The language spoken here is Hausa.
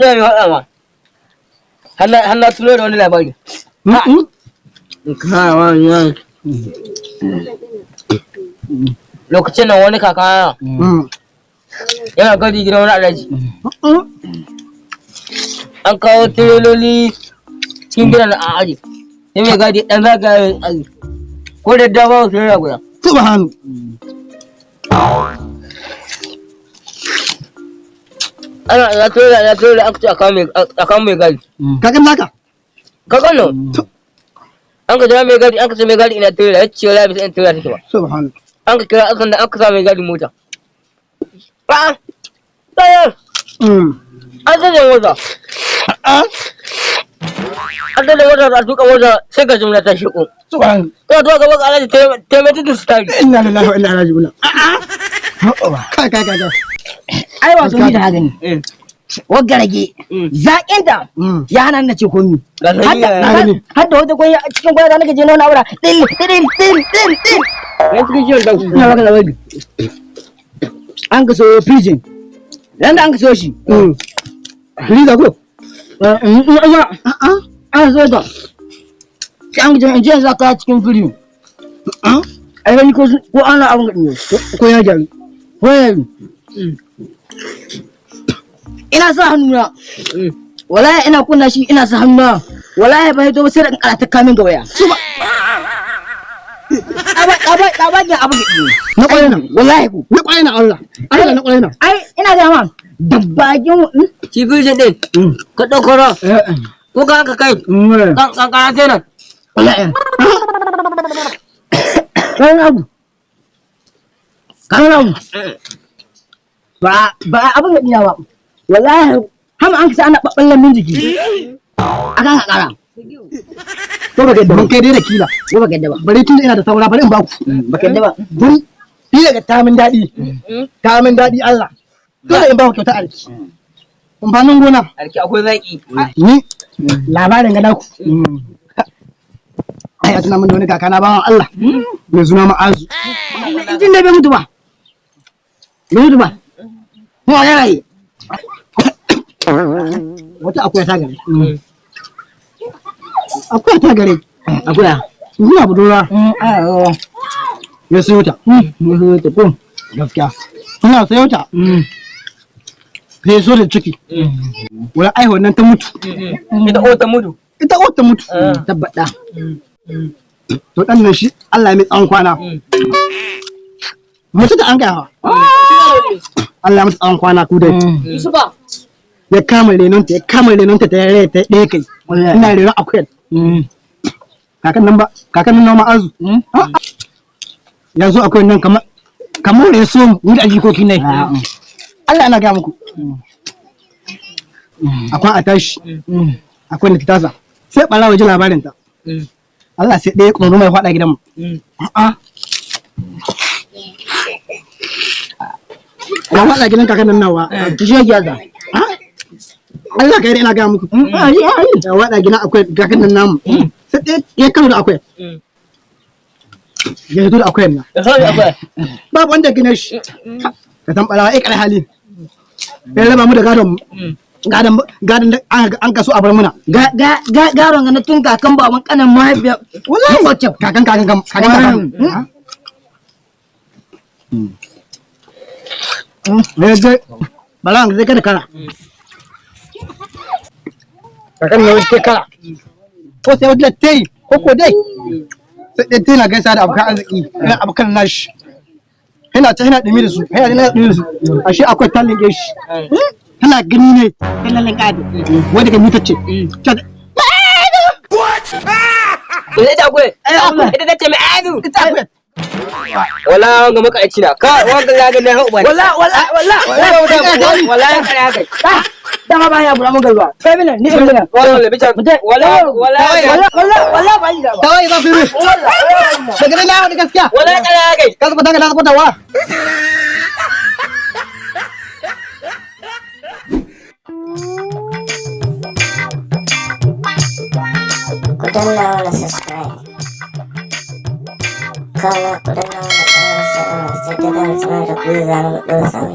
Ina mai faɗa ma. Har na tuno da wani labari. Lokacin nan wani kaka yana gadi gidan wani alhaji. An kawo tireloli cikin gidan a aji. Sai mai gadi ɗan zagaya ya aji. Ko da dama tirela guda. Subhanu. Ana ina tirela ina tirela aka ce a kawo mai gadi. Kakan naka? Kakan nan. An ka jira mai gadi an ka ce mai gadi ina tirela ya ce wala bisa ina tirela take ba. Subhanu. An ka kira akan da aka sa mai gadi mota. A'a. Tsayar. An tsaye mota. An tsaye mota a tuka mota sai ka jimla ta shiko. Subhanu. Ina zuwa gaba ga alhaji taimaki da su tari. Inna lillahi wa inna ilaihi raji'un. Kai kai kai kai. Ai wato ni da haka ne. Wagga rage. Zaƙin ta ya hana ni na ce komi. Ga sanyi ya gani. Har da wata kwanya cikin kwanya da nake je na wani abu da ɗin ɗin ɗin ɗin ɗin. Yan cikin ciwon ɗau. Ina baka labari. An ka sayo pidgin. Ran da an ka sayo shi. Riga ko? A'a. An sayo ta. Sai an ka je in je yanzu aka cikin firij. Ai gani ko ana abin gaɗi. Ko ya gyaru? Ko ya gyaru. Ina sa hannuna. Wallahi ina kunna shi ina sa hannuna. Wallahi ba hito ba sai da kankara ta kamin ga waya. Aba aba ga abu gaɗi. Na ƙwarai na. Wallahi ku. Na ƙwarai na Allah. Allah na ƙwarai na. Ai ina ga ma dabbakin Shi firjin ɗin. Ka ɗauko ruwa. Ko ka haka kai. Kankara sai nan. Wallahi. Kan abu. Kan abu. Ba ba abin gaɗi na ba. Wallahi hama an kasa ana ɓaɓɓallan min jiki. Akan kankara. Ko baka yadda ba. Ban kai dai da kila. Ko baka yadda ba. Bari tun ina da saura bari in baku. Baka yadda ba. Bari ni daga ta min daɗi. Ta min daɗi Allah. Dole in baku kyauta alki. Amfanin gona. Alki akwai zaƙi. Ni labarin ga naku. Ai a tuna min da wani kakana bawan Allah. Mai suna Ma'azu. Injin da bai mutu ba. Bai mutu ba. Mu a yana yi. Wata akuya ta gare. Akuya ta gare. Akuya. Ina budurwa. Ya sayo ta. Ya sayo ta ko. Gaskiya. Ina sayo ta. Sai so da ciki. Wani aihuwar nan ta mutu. Ita o ta mutu. Ita o ta mutu. Tabbata. To dan nan shi Allah ya mai tsawon kwana. Mutu da an kai hawa. Allah ya mata tsawon kwana ku dai. Yusufa. Ya kama renonta ya kama renonta ta yare ta ɗaya kai. Ina renon akuyar. Kakan nan ba kakan nan na Ma'azu. Ya zo akwai nan kamar kamar ya so mu da jikoki ne. Allah ana ga muku. Akwai a tashi. Akwai da ta tasa. Sai ɓarawo ji labarin ta. Allah sai ɗaya ƙwaro mai faɗa gidanmu. A'a. Ya faɗa gidan kakan nan nawa. Ki shi yake aza. Allah ka yi ina gaya muku. Ya faɗa gidan akwai kakan nan namu. Sai ɗaya ya karo da akwai. Ya fito da akwai nan. Ya karo da akwai. Babu wanda gina shi. Ka san ɓarawa ya ƙara hali. Ya raba mu da gadon mu. Gadon gadon da an kaso a bar muna. Garon ga na tun kakan baban kanan mahaifiya. Wallahi kakan kakan kakan kakan. Ne je balan zai kada kara. Kakan ne wata kara. Ko sai wata tai ko ko dai. Sai dai tana gaisa da abokan arziki, ina abokan nashi. Ina ta ina dumi da su, ina dumi da su. Ashe akwai tallin shi. Tana gani ne kallon kadi wanda ka mutacce. Ita akwai. Ita ce mai adu. Ita akwai. Wala wanga makaici na. Ka wanga ya ga na hau ba. Wala wala wala wala wala ya kare haka. Dama ba ya bura mun galwa. Sai mina ni mina. Wala bisa wala wala wala wala wala ba yi da ba. Tawai ba firu. Daga nan na wani gaskiya. Wala ya kare haka. Ka zaba ka zaba wa. Ku danna mana subscribe. Kana ku danna mana ƙararrawar sanarwa sai ta gane sanar da ku da zarar mun ɗora sabon